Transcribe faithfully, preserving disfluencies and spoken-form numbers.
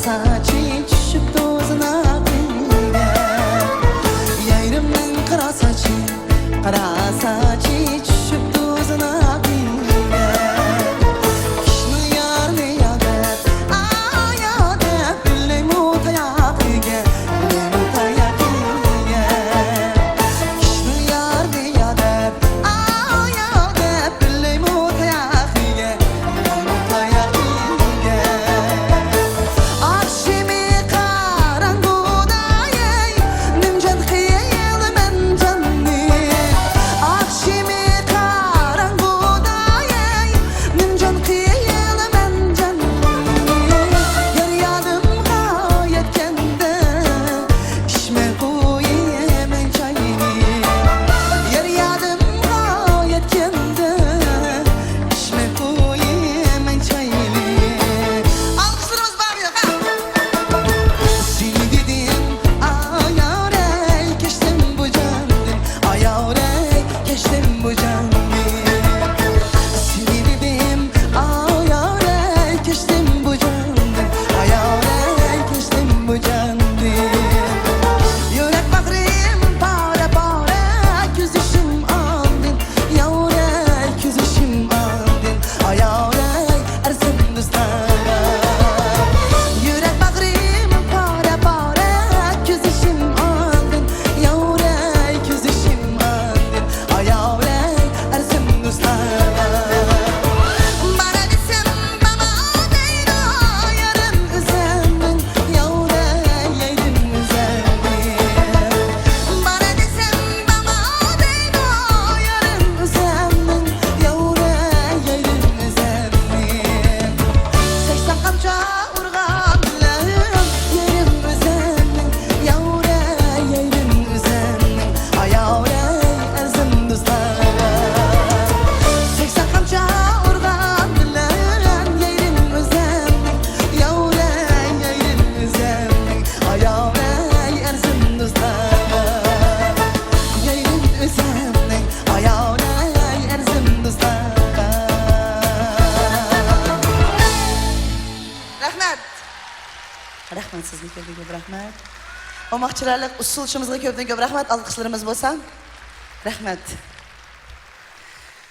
ساچى چۈشۈپتۇ زىنا كۈيگە، يايرىمنىڭ قارا ساچى، قارا ساچى چۈشۈپتۇ زىنا كۈيگە. كىشىنىڭ يارىنى يا دەپ، ئايا دەپ، بىللەيمۇ تاياق يېگە، بىللەيمۇ تاياق يېگە. كىشىنىڭ يارىنى يا دەپ، ئايا دەپ، بىللەيمۇ تاياق يېگە. ئاخشىمى قاراڭغۇداي، نىمجان خىيالىمەن جاننى. ئاخشىمى قاراڭغۇداي، نىمجان خىيالىمەن جاننى. يار يادىمغا يەتكەندە، ئىچمەي قويىمەن چاينى. يار يادىمغا يەتكەندە، ئىچمەي قويىمەن چاينى. ئالقىشلىرىمىز بارمۇ يوق، ھە؟ سېنى دېدىم، ئاياۋرەي، كەچتىم بۇ جاندىن، ئاياۋرەي، كەچتىم بۇ جاندىن. سېنى دېدىم، ئاياۋرەي، كەچتىم بۇ جاندىن، ئاياۋرەي، كەچتىم بۇ جاندىن. يۈرەك باغرىم پارە-پارە، كۆز يېشىم ئاندىن، ياۋرەي، كۆز يېشىم ئاندىن، ئاياۋرەي، ئەرزىم دوستلارغا. يۈرەك باغرىم پارە-پارە، كۆز يېشىم ئاندىن، ياۋرەي، كۆز يېشىم ئاندىن، ئاياۋرەي، ئەرزىم دوستلارغا. بارا دېسەم، بارما دەيدۇ يارىم ئۆزۈمنىڭ، ياۋرەي، يەيدىم ئۆزۈمنى. بارا دېسەم، بارما دەيدۇ يارىم ئۆزۈمنىڭ، ياۋرەي، يەيدىم ئۆزۈمنى. سەكسەن قامچا ئۇرغان بىلەن يېرىم ئۆزۈمنىڭ، ياۋرەي، يېرىم ئۆزۈمنىڭ، ئاياۋرەي، ئەرزىم دوستلارغا. سەكسەن قامچا ئۇرغان بىلەن يېرىم ئۆزۈمنىڭ، ياۋرەي، يېرىم ئۆزۈمنىڭ، ئاياۋرەي، ئەرزىم دوستلارغا. يېرىم ئۆزۈمنىڭ، ئاياۋرەي، ئەرزىم دوستلارغا. رەھمەت. رەھمەت سىزگە، كۆپتىن كۆپ رەھمەت. ئوماق چىرايلىق ئۇسسۇلچىمىزغا كۆپتىن كۆپ رەھمەت، ئالقىشلىرىمىز بولسا. رەھمەت.